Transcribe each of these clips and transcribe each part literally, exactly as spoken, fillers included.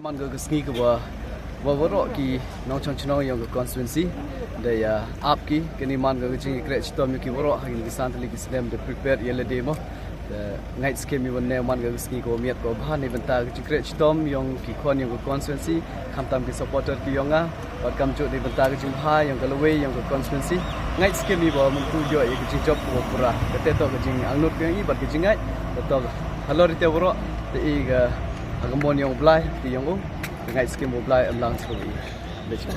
Man ka ka sngi ka wa, wa waroh ki nongchong chnong yong ka constituency da ya ap ki. Kani man ka ka jingyakreh chitom yong ki waroh ha kini ki san tylli ki snem da prepare ya lade mo. Da ngait skhem i wa ne man ka ka sngi ka wa miat ka wa bha neibynta ka jingyakreh chitom yong ki khon yong ka constituency, khamtam ki supporter ki yong nga, bad kamjooh neibynta ka jingbha yong ka lawei yong ka constituency. Ngait skhem i wa myntu yoh ya ka jingjop ka wa pura. Kate toh ka jingangnud ka yong i bad ka jingngait. Kate toh halor ite waroh, te i ka ha ka mon yong u Blai, te yong u. Ka ngait skhem u Blai em lang chwa i. Let's go.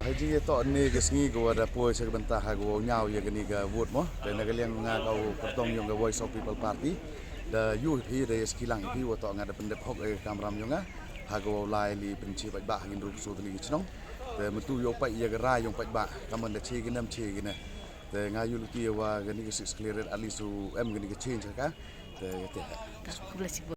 Hei jingyatoh ne ka sngi ka wa da poi cha ka bynta ha ka wa u ñiaw ya kani ka vote mo. Te na ka liang nga ka u kyrtong yong ka Voice of People Party, da yoo i phi, da ya skilang i phi wa toh nga da pyndep hok ya ka kamram yong nga ha ka wa u lai li pynche paidbah ha kini rup so tylli ki chnong. Te myntu yow pait ya ka rai yong paidbah, ka man da che ki nam che ki ne. Te nga yoo luti ya wa kani ka six clear at least u em kani ka change ha ka. Te ya te ha.